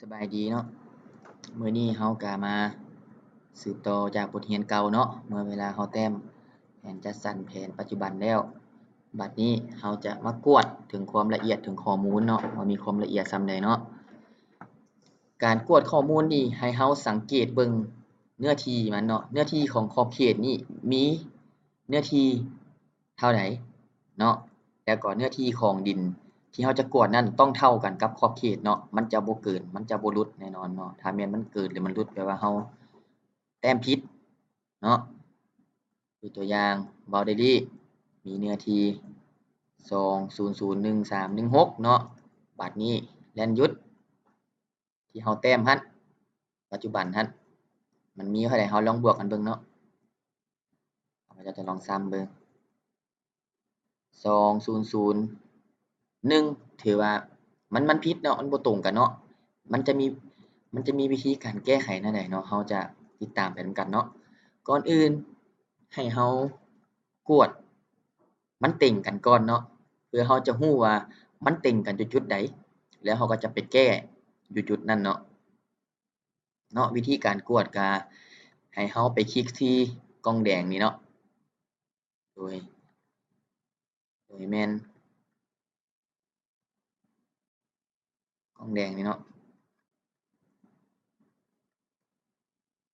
ສະບາຍດີເນາະ, ມື້ນີ້ເຮົາກະມາສືບຕໍ່ຈາກບົດຮຽນເກົ່າເນາະ, ເມື່ອເວລາເຮົາແຕ້ມແຜນຈັດສັນແຜນປັດຈຸບັນແລ້ວ, ບັດນີ້ເຮົາຈະມາກວດເຖິງຄວາມລະອຽດເຖິງຂໍ້ມູນເນາະ, ວ່າມີຄວາມລະອຽດສ່ຳໃດເນາະ. ການກວດຂໍ້ມູນນີ້ໃຫ້ເຮົາສັງເກດເບິ່ງເນື້ອທີ່ມັນເນາະ, ເນື້ອທີ່ຂອງຂອບເຂດນີ້ມີເນື້ອທີ່ເທົ່າໃດເນາະ, ແລ້ວກໍເນື້ອທີ່ຂອງດິນທີ່ເຮົາຈະກວດນັ້ນຕ້ອງເທົ່າກັນກັບຂອບເຂດເນາະ, ມັນຈະບໍ່ເກີນ ມັນຈະບໍ່ຫຼຸດແນ່ນອນເນາະ, ຖ້າແມ່ນມັນເກີນ ຫຼື ມັນຫຼຸດ ແປວ່າເຮົາແຕ້ມຜິດເນາະ. ຍົກຕົວຢ່າງ ບາວເດລີ ມີເນື້ອທີ່ສອງສູນສູນໜຶ່ງສາມໜຶ່ງຫົກເນາະ, ບາດນີ້ແລ່ນຢຸດ ທີ່ເຮົາແຕ້ມຫັ້ນ ປັດຈຸບັນຫັ້ນ ມັນມີເທົ່າໃດ ເຮົາລອງບວກກັນເບິ່ງເນາະ, ຂ້າພະເຈົ້າຈະລອງຊ້ຳເບິ່ງ ສອງສູນສູນໜຶ່ງ ຖືວ່າມັນ ມັນຜິດເນາະ, ມັນບໍ່ຕົງກັນເນາະ, ມັນຈະມີ ມັນຈະມີວິທີການແກ້ໄຂແນວໃດເນາະ, ເຮົາຈະຕິດຕາມໄປນຳກັນເນາະ. ກ່ອນອື່ນໃຫ້ເຮົາກວດ ມັນເຕັງກັນກ່ອນເນາະ, ເພື່ອເຮົາຈະຮູ້ວ່າມັນເຕັງກັນຢູ່ຈຸດໃດ ແລ້ວເຮົາກໍຈະໄປແກ້ຢູ່ຈຸດນັ້ນເນາະ. ເນາະ ວິທີການກວດກະໃຫ້ເຮົາໄປຄລິກທີ່ກ່ອງແດງນີ້ເນາະ, ໂດຍ ໂດຍແມ່ນ ກ່ອງແດງນີ້ເນາະ,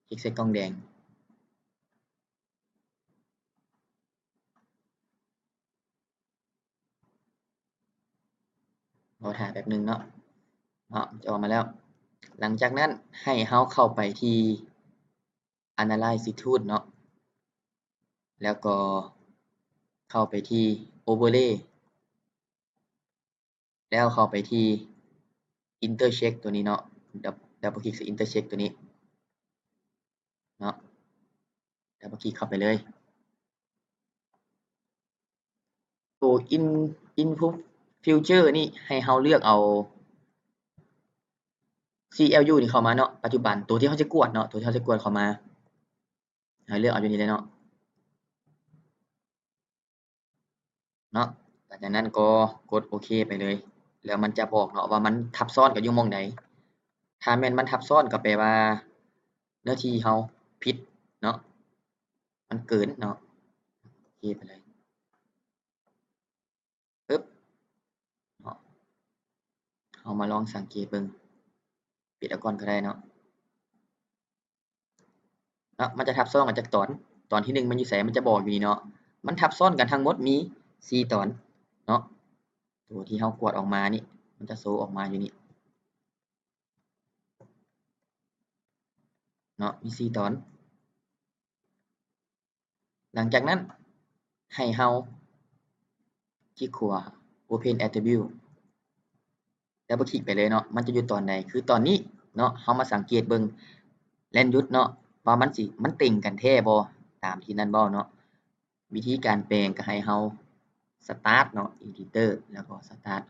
ຄລິກໃສ່ກ່ອງແດງ. ລໍຖ້າແປັບໜຶ່ງເນາະ, ເນາະ ຈະອອກມາແລ້ວ. ຫຼັງຈາກນັ້ນໃຫ້ເຮົາເຂົ້າໄປທີ່ Analyze Tool ເນາະ, ແລ້ວກໍເຂົ້າໄປທີ່ Overlay ແລ້ວເຂົ້າໄປທີ່ Intersect ຕົວນີ້ເນາະ, ດັບ ດັບເບິນຄລິກໃສ່ Intersect ຕົວນີ້ເນາະ, ດັບເບິນຄລິກເຂົ້າໄປເລີຍ. ຕົວ In Input Future ນີ້ໃຫ້ເຮົາເລືອກເອົາ CLU ນີ້ເຂົ້າມາເນາະ, ປັດຈຸບັນ ຕົວທີ່ເຮົາຈະກວດເນາະ, ຕົວທີ່ເຮົາຈະກວດເຂົ້າມາ ໃຫ້ເລືອກເອົາຢູ່ນີ້ເລີຍເນາະ. ເນາະ ຫຼັງຈາກນັ້ນກໍກົດໂອເຄໄປເລີຍ ແລ້ວມັນຈະບອກເນາະວ່າມັນທັບຊ້ອນກັນຢູ່ໝ່ອງໃດ. ຖ້າແມ່ນມັນທັບຊ້ອນກໍແປວ່າເນື້ອທີ່ເຮົາຜິດເນາະ, ມັນເກີນເນາະ, ໂອເຄໄປເລີຍ. ປຶບ ເນາະ ເຮົາມາລອງສັງເກດເບິ່ງ, ປິດເອົາກ່ອນກໍໄດ້ເນາະ. ເນາະ ມັນຈະທັບຊ້ອນກັນຈັກຕອນ, ຕອນທີໜຶ່ງມັນຢູ່ໃສ ມັນຈະບອກຢູ່ນີ້ເນາະ. ມັນທັບຊ້ອນກັນທັງໝົດມີສີ່ຕອນເນາະ, ຕົວທີ່ເຮົາກວດອອກມານີ້ ມັນຈະໂຊອອກມາຢູ່ນີ້ເນາະ, ມີສີ່ຕອນ. ຫຼັງຈາກນັ້ນໃຫ້ເຮົາຄລິກຂວາ Open Attribute ດັບເບິນຄລິກໄປເລີຍເນາະ, ມັນຈະຢູ່ຕອນໃດ ຄືຕອນນີ້ເນາະ. ເຮົາມາສັງເກດເບິ່ງ ແລ່ນຢຸດເນາະ ວ່າມັນຊິ ມັນເຕັງກັນແທ້ບໍ່ ຕາມທີ່ນັ້ນເວົ້າເນາະ. ວິທີການແປງກໍໃຫ້ເຮົາ Start ເນາະ Editor ແລ້ວກໍ Start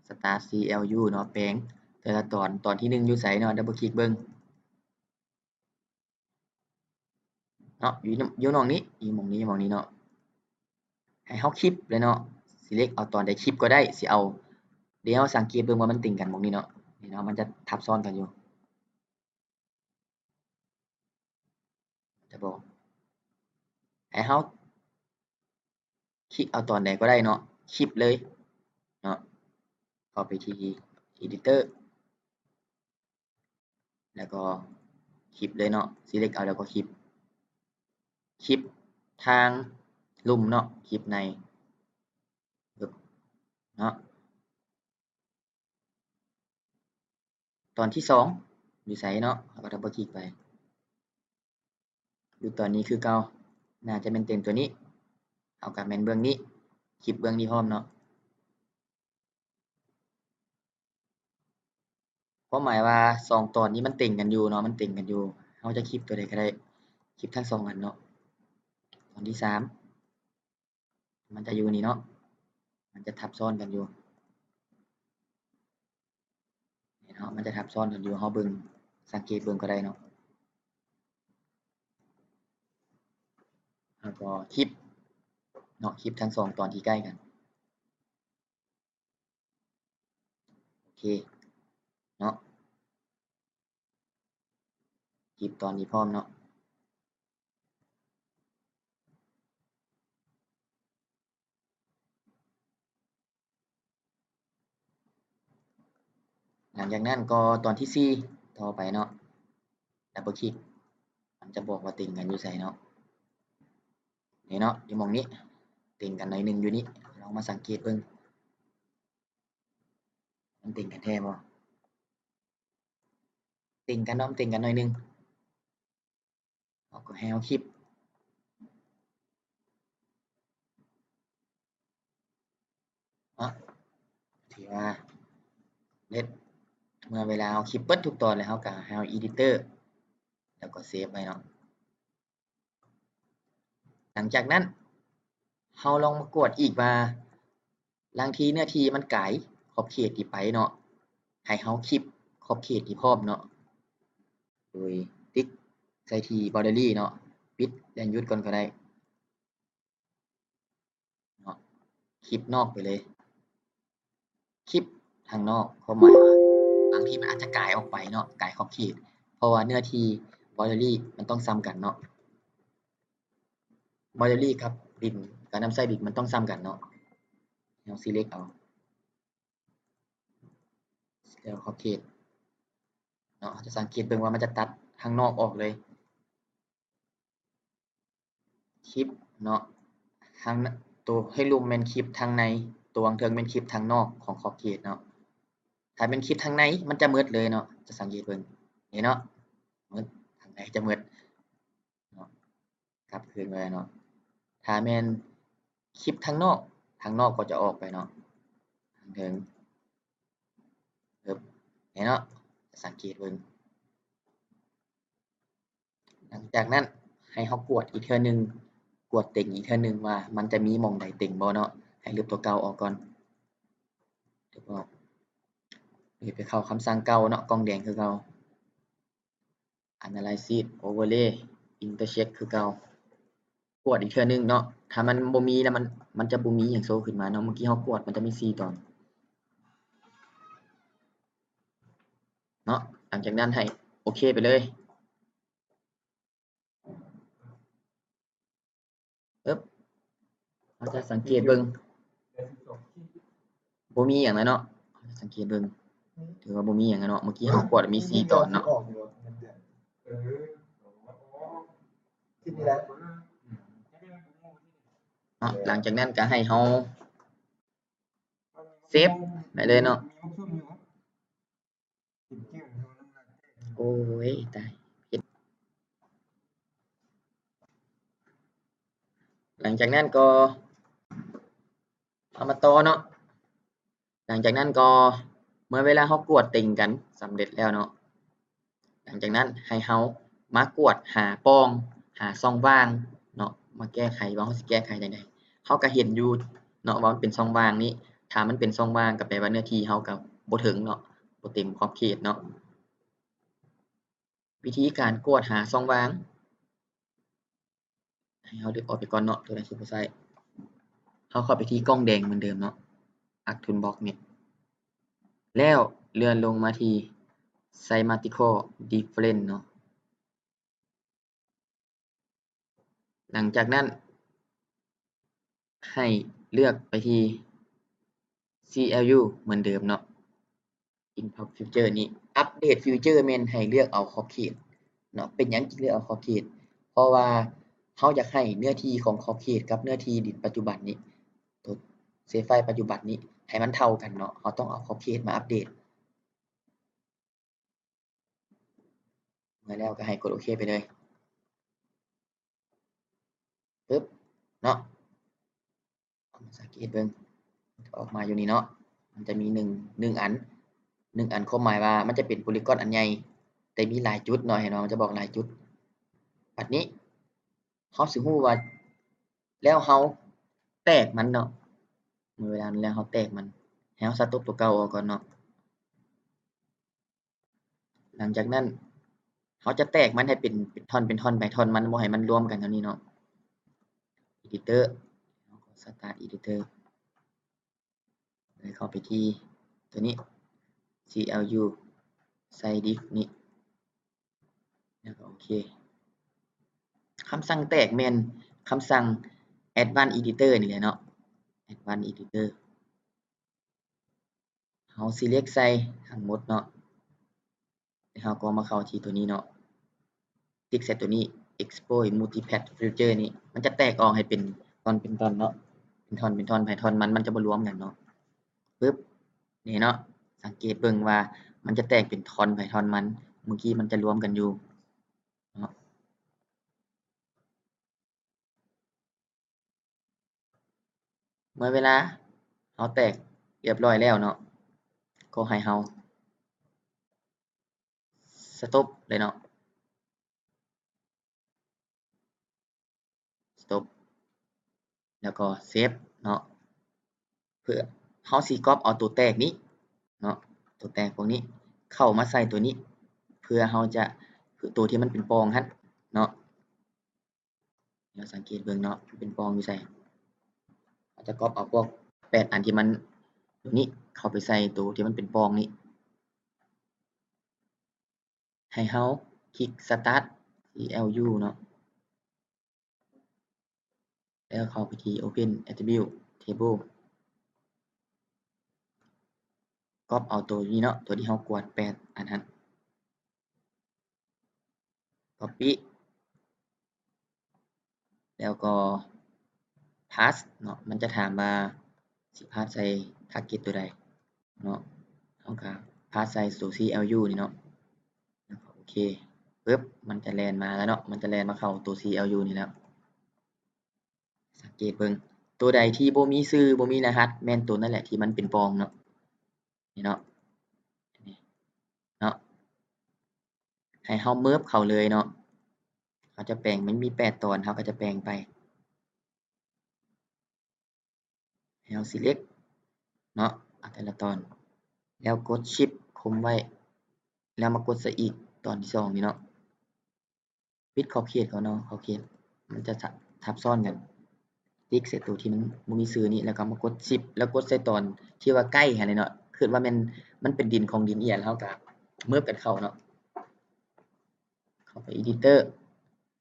Start CLU ເນາະ, ແປງແຕ່ລະຕອນ, ຕອນທີໜຶ່ງຢູ່ໃສເນາະ, ດັບເບິນຄລິກເບິ່ງເນາະ, ຢູ່ ຢູ່ໝ່ອງນີ້ ຢູ່ໝ່ອງນີ້ ໝ່ອງນີ້ເນາະ. ໃຫ້ເຮົາຄລິບເລີຍເນາະ, Select ເອົາຕອນໃດຄລິບກໍໄດ້, ຊິເອົາ ດຽວເຮົາສັງເກດເບິ່ງວ່າມັນຕິງກັນໝ່ອງນີ້ເນາະ, ນີ້ເນາະ ມັນຈະທັບຊ້ອນກັນຢູ່. ຈະບອກໃຫ້ເຮົາຄລິກເອົາຕອນໃດກໍໄດ້ເນາະ, ຄລິບເລີຍເນາະ, ເຂົ້າໄປທີ່ Editor ແລ້ວກໍຄລິບເລີຍເນາະ, Select ເອົາແລ້ວກໍຄລິບ, ຄລິບທາງລຸ່ມເນາະ, ຄລິບໃນ ເນາະ. ຕອນທີສອງຢູ່ໃສເນາະ, ເຮົາກໍດັບເບິນຄລິກໄປ. ຢູ່ຕອນນີ້ຄືເກົ່າ, ໜ້າຈະແມ່ນເຕັມຕົວນີ້, ເຮົາກໍແມ່ນເບື້ອງນີ້, ຄລິບເບື້ອງນີ້ພ້ອມເນາະ. ຄວາມໝາຍວ່າສອງຕອນນີ້ມັນເຕັງກັນຢູ່ເນາະ, ມັນເຕັງກັນຢູ່, ເຮົາຈະຄລິບຕົວໃດກໍໄດ້, ຄລິບທັງສອງອັນເນາະ. ຕອນທີສາມ ມັນຈະຢູ່ນີ້ເນາະ, ມັນຈະທັບຊ້ອນກັນຢູ່ ເຫັນເນາະ, ມັນຈະທັບຊ້ອນກັນຢູ່, ເຮົາເບິ່ງ ສັງເກດເບິ່ງກໍໄດ້ເນາະ. ເຮົາກໍຄລິບເນາະ, ຄລິບທັງສອງຕອນທີ່ໃກ້ກັນ. ໂອເຄ, ເນາະ ຄລິບຕອນນີ້ພ້ອມເນາະ. ຫຼັງຈາກນັ້ນກໍຕອນທີສີ່ຕໍ່ໄປເນາະ ດັບເບິນຄລິກ ມັນຈະບອກວ່າເຕັງກັນຢູ່ໃສເນາະ. ນີ້ເນາະ ຢູ່ໝ່ອງນີ້ ເຕັງກັນໜ້ອຍໜຶ່ງຢູ່ນີ້ ລອງມາສັງເກດເບິ່ງ ມັນເຕັງກັນແທ້ບໍ່? ເຕັງກັນເນາະ ເຕັງກັນໜ້ອຍໜຶ່ງ. ເຮົາກໍໃຫ້ເຮົາຄລິບເນາະ ຖືວ່າສຳເລັດ. ເມື່ອເວລາເຮົາຄລິບເບິດທຸກຕອນແລ້ວ ເຮົາກໍໃຫ້ເຮົາເອດິເຕີ ແລ້ວກໍເຊບໄວ້ເນາະ. ຫຼັງຈາກນັ້ນ ເຮົາລອງມາກວດອີກວ່າ ລາງທີເນື້ອທີ່ມັນກາຍຂອບເຂດທີ່ໄປເນາະ ໃຫ້ເຮົາຄລິບຂອບເຂດທີ່ພ້ອມເນາະ ໂດຍຕິກໃສ່ທີ່ບາວເດີຣີເນາະ ປິດແລະຢຸດກ່ອນກໍໄດ້ເນາະ ຄລິບນອກໄປເລີຍ. ຄລິບທາງນອກ ຄວາມໝາຍວ່າບາງທີມັນອາດຈະກາຍອອກໄປເນາະ ກາຍຂອບເຂດ ເພາະວ່າເນື້ອທີ່ບາວເດີຣີມັນຕ້ອງສ່ຳກັນເນາະ ບາວເດີຣີກັບດິນ ການນຳໃຊ້ດິນມັນຕ້ອງສ່ຳກັນເນາະ. ເຮົາຊີເລັກເອົາ ແລ້ວຂອບເຂດເນາະ ເຮົາຈະສັງເກດເບິ່ງວ່າມັນຈະຕັດທາງນອກອອກເລີຍ. ຄລິບເນາະ ທາງໂຕໃຫ້ລຸ່ມແມ່ນຄລິບທາງໃນ ໂຕຂ້າງເທິງແມ່ນຄລິບທາງນອກຂອງຂອບເຂດເນາະ. ຖ້າແມ່ນຄລິບທາງໃນມັນຈະໝົດເລີຍເນາະ ຈະສັງເກດເບິ່ງ ນີ້ເນາະ ໝົດ ທາງໃນຈະໝົດເນາະ ກັບຄືນມາເນາະ. ຖ້າແມ່ນຄລິບທາງນອກ ທາງນອກກໍຈະອອກໄປເນາະ ທາງເທິງ ເອີບ ນີ້ເນາະ ຈະສັງເກດເບິ່ງ. ຫຼັງຈາກນັ້ນໃຫ້ເຮົາກວດອີກເທື່ອໜຶ່ງ ກວດເຕັງອີກເທື່ອໜຶ່ງວ່າມັນຈະມີໝ່ອງໃດເຕັງບໍ່ເນາະ. ໃຫ້ລຶບຕົວເກົ່າອອກກ່ອນ ລຶບອອກ ຫຼືໄປເຂົ້າຄຳສັ່ງເກົ່າເນາະ ກ່ອງແດງຄືເກົ່າ Analysis Overlay Intersect ຄືເກົ່າ. ກວດອີກເທື່ອໜຶ່ງເນາະ ຖ້າມັນບໍ່ມີແລ້ວ ມັນ ມັນຈະບໍ່ມີຫຍັງໂຊຂຶ້ນມາເນາະ. ເມື່ອກີ້ເຮົາກວດມັນຈະມີສີ່ຕອນເນາະ. ຫຼັງຈາກນັ້ນໃຫ້ໂອເຄໄປເລີຍ ເອີບ ເຮົາຈະສັງເກດເບິ່ງ ບໍ່ມີຫຍັງແລ້ວເນາະ ເຮົາຈະສັງເກດເບິ່ງ ຖືວ່າບໍ່ມີຫຍັງແລ້ວເນາະ. ເມື່ອກີ້ເຮົາກວດມີສີ່ຕອນເນາະ ເນາະ. ຫຼັງຈາກນັ້ນກໍໃຫ້ເຮົາເຊບໄປເລີຍເນາະ. ໂອ້ຍ ຕາຍ ຜິດ. ຫຼັງຈາກນັ້ນກໍເຮົາມາຕໍ່ເນາະ. ຫຼັງຈາກນັ້ນກໍເມື່ອເວລາເຮົາກວດເຕັງກັນສຳເລັດແລ້ວເນາະ ຫຼັງຈາກນັ້ນໃຫ້ເຮົາມາກວດຫາປ່ອງ ຫາຊ່ອງວ່າງເນາະ ມາແກ້ໄຂວ່າເຮົາຊິແກ້ໄຂຈັ່ງໃດ. ເຮົາກໍເຫັນຢູ່ເນາະວ່າມັນເປັນຊ່ອງວ່າງນີ້ ຖ້າມັນເປັນຊ່ອງວ່າງກໍແປວ່າເນື້ອທີ່ເຮົາກໍບໍ່ເຖິງເນາະ ບໍ່ເຕັມຂອບເຂດເນາະ. ວິທີການກວດຫາຊ່ອງວ່າງ ໃຫ້ເຮົາດຶກອອກໄປກ່ອນເນາະ ຕົວໃດທີ່ບໍ່ໃຊ້. ເຮົາເຂົ້າໄປທີ່ກ່ອງແດງເໝືອນເດີມເນາະ Arc Toolbox ນີ້ ແລ້ວເລື່ອນລົງມາທີ່ Semantical Difference ເນາະ. ຫຼັງຈາກນັ້ນໃຫ້ເລືອກໄປທີ່ CLU ເໝືອນເດີມເນາະ. Input Feature ນີ້ Update Feature ແມ່ນໃຫ້ເລືອກເອົາຂອບເຂດເນາະ. ເປັນຫຍັງຈຶ່ງເລືອກເອົາຂອບເຂດ? ເພາະວ່າເຮົາຢາກໃຫ້ເນື້ອທີ່ຂອງຂອບເຂດກັບເນື້ອທີ່ດິນປັດຈຸບັນນີ້ ໂຕເສດໄຟປັດຈຸບັນນີ້ ໃຫ້ມັນເທົ່າກັນເນາະ. ເຮົາຕ້ອງເອົາຂອບເຂດມາອັບເດດ. ເມື່ອແລ້ວກໍໃຫ້ກົດໂອເຄໄປເລີຍ ປຶບ ເນາະ. ເຮົາມາສັງເກດເບິ່ງ ອອກມາຢູ່ນີ້ເນາະ ມັນຈະມີໜຶ່ງ ໜຶ່ງອັນ ໜຶ່ງອັນ ຄວາມໝາຍວ່າມັນຈະເປັນໂປລີກອນອັນໃຫຍ່ ແຕ່ມີຫຼາຍຈຸດເນາະ ເຫັນບໍ່ ມັນຈະບອກຫຼາຍຈຸດ. ບັດນີ້ເຮົາຊິຮູ້ວ່າ ແລ້ວເຮົາແຕກມັນເນາະ ເມື່ອເວລານັ້ນແລ້ວເຮົາແຕກມັນ ໃຫ້ເຮົາສະຕັອບຕົວເກົ່າອອກກ່ອນເນາະ. ຫຼັງຈາກນັ້ນ ເຮົາຈະແຕກມັນໃຫ້ເປັນ ເປັນທ່ອນ ເປັນທ່ອນໄປ ທ່ອນມັນ ບໍ່ໃຫ້ມັນລວມກັນເທົ່ານີ້ເນາະ. Editor ເຮົາກໍ Start Editor ເຂົ້າໄປທີ່ຕົວນີ້ CLU ໃສ່ດິສນີ້ ແລ້ວກໍໂອເຄ. ຄຳສັ່ງແຕກແມ່ນຄຳສັ່ງ Advanced Editor ນີ້ແຫຼະເນາະ Advanced Editor. ເຮົາ select ໃສ່ທັງໝົດເນາະ ແລ້ວເຮົາກໍມາເຂົ້າທີ່ຕົວນີ້ເນາະ ຕິກໃສ່ຕົວນີ້ Exploit Multipath Feature ນີ້ ມັນຈະແຕກອອກໃຫ້ເປັນທ່ອນເປັນທ່ອນເນາະ ເປັນທ່ອນເປັນທ່ອນ ໃຜທ່ອນມັນ ມັນຈະບໍ່ລວມກັນເນາະ. ປຶບ ນີ້ເນາະ ສັງເກດເບິ່ງວ່າມັນຈະແຕກເປັນທ່ອນໃຜທ່ອນມັນ ເມື່ອກີ້ມັນຈະລວມກັນຢູ່ເນາະ. ເມື່ອເວລາເຮົາແຕກຮຽບຮ້ອຍແລ້ວເນາະ ກໍໃຫ້ເຮົາ stop ເລີຍເນາະ stop ແລ້ວກໍ save ເນາະ. ເພື່ອເຮົາຊິກັອບເອົາຕົວແຕກນີ້ເນາະ ຕົວແຕກພວກນີ້ເຂົ້າມາໃສ່ຕົວນີ້ ເພື່ອເຮົາຈະ ຕົວທີ່ມັນເປັນປ່ອງຫັ້ນເນາະ. ແລ້ວສັງເກດເບິ່ງເນາະ ເປັນປ່ອງຢູ່ໃສ ເຮົາຈະກັອບເອົາພວກແປດອັນທີ່ມັນ ຕົວນີ້ເຂົ້າໄປໃສ່ຕົວທີ່ມັນເປັນປ່ອງນີ້ ໃຫ້ເຮົາຄລິກ Start CLU ເນາະ ແລ້ວເຂົ້າໄປທີ່ Open Attribute Table ກັອບເອົາຕົວນີ້ເນາະ ຕົວທີ່ເຮົາກວດແປດອັນຫັ້ນ Copy ແລ້ວກໍ Pass ເນາະ ມັນຈະຖາມວ່າຊິ pass ໃສ່ target ຕົວໃດເນາະ ເຮົາກໍ pass ໃສ່ຕົວ CLU ນີ້ເນາະ ແລ້ວກໍໂອເຄ ປຶບ ມັນຈະແລ່ນມາແລ້ວເນາະ ມັນຈະແລ່ນມາເຂົ້າຕົວ CLU ນີ້ແລ້ວ. ສັງເກດເບິ່ງ ຕົວໃດທີ່ບໍ່ມີຊື່ ບໍ່ມີລະຫັດ ແມ່ນຕົວນັ້ນແຫຼະທີ່ມັນເປັນປ່ອງເນາະ ນີ້ເນາະ ນີ້ເນາະ ໃຫ້ເຮົາ merge ເຂົ້າເລີຍເນາະ ເຮົາຈະແປງ ມັນມີແປດຕອນ ເຮົາກໍຈະແປງໄປ ໃຫ້ເຮົາ select ເນາະ ເອົາແຕ່ລະຕອນ ແລ້ວກົດ Shift ຄົມໄວ້ ແລ້ວມາກົດໃສ່ອີກຕອນທີສອງນີ້ເນາະ. ປິດຂອບເຂດກ່ອນເນາະ ຂອບເຂດມັນຈະທັບຊ້ອນກັນ. ຕິກໃສ່ຕົວທີ່ມັນບໍ່ມີຊື່ນີ້ ແລ້ວກໍມາກົດ Shift ແລ້ວກົດໃສ່ຕອນທີ່ວ່າໃກ້ຫັ້ນແຫຼະເນາະ. ຄິດວ່າແມ່ນມັນເປັນດິນຂອງດິນເອຍ ແລ້ວເຮົາກໍ merge ກັນເຂົ້າເນາະ. ເຂົ້າໄປ Editor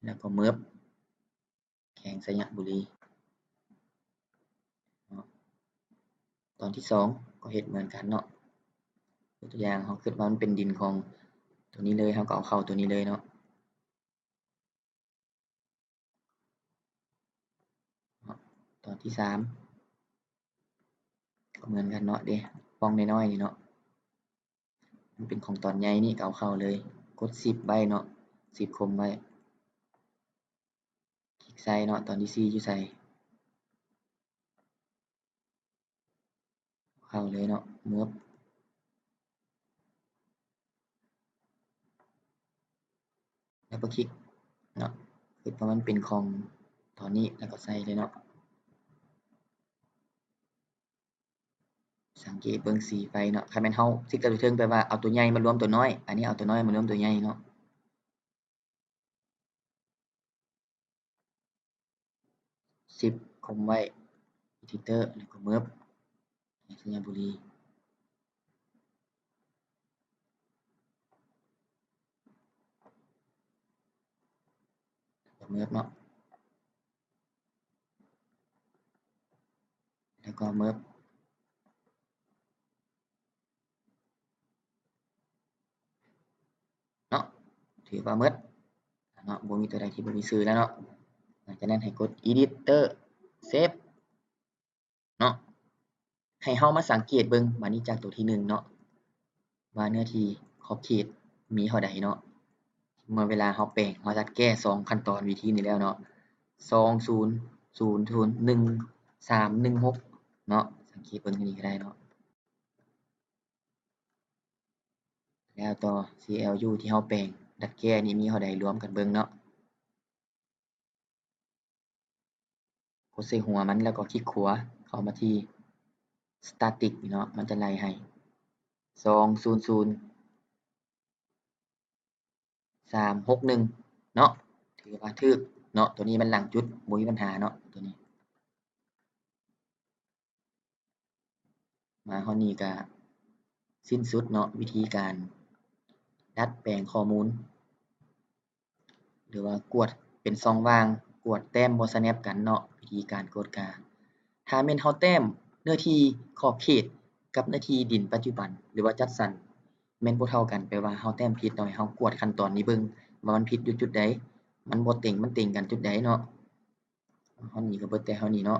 ແລ້ວກໍ merge ແຂວງໄຊຍະບູລີເນາະ. ຕອນທີສອງກໍເຮັດເໝືອນກັນເນາະ. ຍົກຕົວຢ່າງ ເຮົາຄິດວ່າມັນເປັນດິນຂອງຕົວນີ້ເລີຍ ເຮົາກໍເອົາເຂົ້າຕົວນີ້ເລີຍເນາະ. ຕອນທີສາມກໍເໝືອນກັນເນາະ ເດ້ ປ່ອງນ້ອຍໆນີ້ເນາະ. ມັນເປັນຂອງຕອນໃຫຍ່ນີ້ ກໍເອົາເຂົ້າເລີຍ. ກົດ Shift ໄວ້ເນາະ Shift ຄົມໄວ້. ຄລິກໃສ່ເນາະ ຕອນທີສີ່ຢູ່ໃສ? ເຂົ້າເລີຍເນາະ Merge ແລ້ວກໍຄລິກເນາະ. ຄິດວ່າມັນເປັນຂອງຕອນນີ້ ແລ້ວກໍໃສ່ເລີຍເນາະ. ສັງເກດເບິ່ງສີໄຟເນາະ. ຄັນແມ່ນເຮົາຄລິກແຕ່ຕົວເທິງ ແປວ່າເອົາຕົວໃຫຍ່ມາລວມຕົວນ້ອຍ, ອັນນີ້ເອົາຕົວນ້ອຍມາລວມຕົວໃຫຍ່ເນາະ. Shift ຄົມໄວ້ Editor ແລ້ວກໍ Merge ໄຊຍະບູລີ ແລ້ວກໍ Merge ເນາະ. ແລ້ວກໍ Merge ເນາະ ຖືວ່າໝົດເນາະ ບໍ່ມີຕົວໃດທີ່ບໍ່ມີຊື່ແລ້ວເນາະ. ຫຼັງຈາກນັ້ນໃຫ້ກົດ Editor Save ເນາະ. ໃຫ້ເຮົາມາສັງເກດເບິ່ງບາດນີ້ ຈາກຕົວທີໜຶ່ງເນາະ ວ່າເນື້ອທີ່ຂອບເຂດມີເທົ່າໃດເນາະ. ເມື່ອເວລາເຮົາແປງ ເຮົາຕັດແກ້ສອງຂັ້ນຕອນວິທີນີ້ແລ້ວເນາະ ສອງສູນສູນໜຶ່ງສາມໜຶ່ງຫົກເນາະ. ສັງເກດເບິ່ງຢູ່ນີ້ກໍໄດ້ເນາະ. ແລ້ວຕໍ່ CLU ທີ່ເຮົາແປງ ດັດແກ້ນີ້ມີເທົ່າໃດ ລວມກັນເບິ່ງເນາະ. ກົດໃສ່ຫົວມັນ ແລ້ວກໍຄລິກຂວາເຂົ້າມາທີ່ Static ເນາະ ມັນຈະໄລ່ໃຫ້ ສອງສູນສູນ ສາມຫົກໜຶ່ງເນາະ. ຖືວ່າຖືກເນາະ ຕົວນີ້ມັນຫຼັງຈຸດ ບໍ່ມີບັນຫາເນາະ ຕົວນີ້. ມາຮອດນີ້ກະສິ້ນສຸດເນາະ ວິທີການ ດັດແປງຂໍ້ມູນ ຫຼືວ່າກວດເປັນຊ່ອງວ່າງ, ກວດແຕ້ມບໍ່ສະແໜບກັນເນາະ, ວິທີການກວດກາ. ຖ້າແມ່ນເຮົາແຕ້ມເນື້ອທີ່ຂອບເຂດກັບເນື້ອທີ່ດິນປັດຈຸບັນ ຫຼືວ່າຈັດສັນ ແມ່ນບໍ່ເທົ່າກັນ, ແປວ່າເຮົາແຕ້ມຜິດເນາະ, ໃຫ້ເຮົາກວດຂັ້ນຕອນນີ້ເບິ່ງວ່າມັນຜິດຢູ່ຈຸດໃດ, ມັນບໍ່ເຕັງ, ມັນເຕັງກັນຈຸດໃດເນາະ. ເທົ່ານີ້ກໍເບິດແຕ່ເທົ່ານີ້ເນາະ.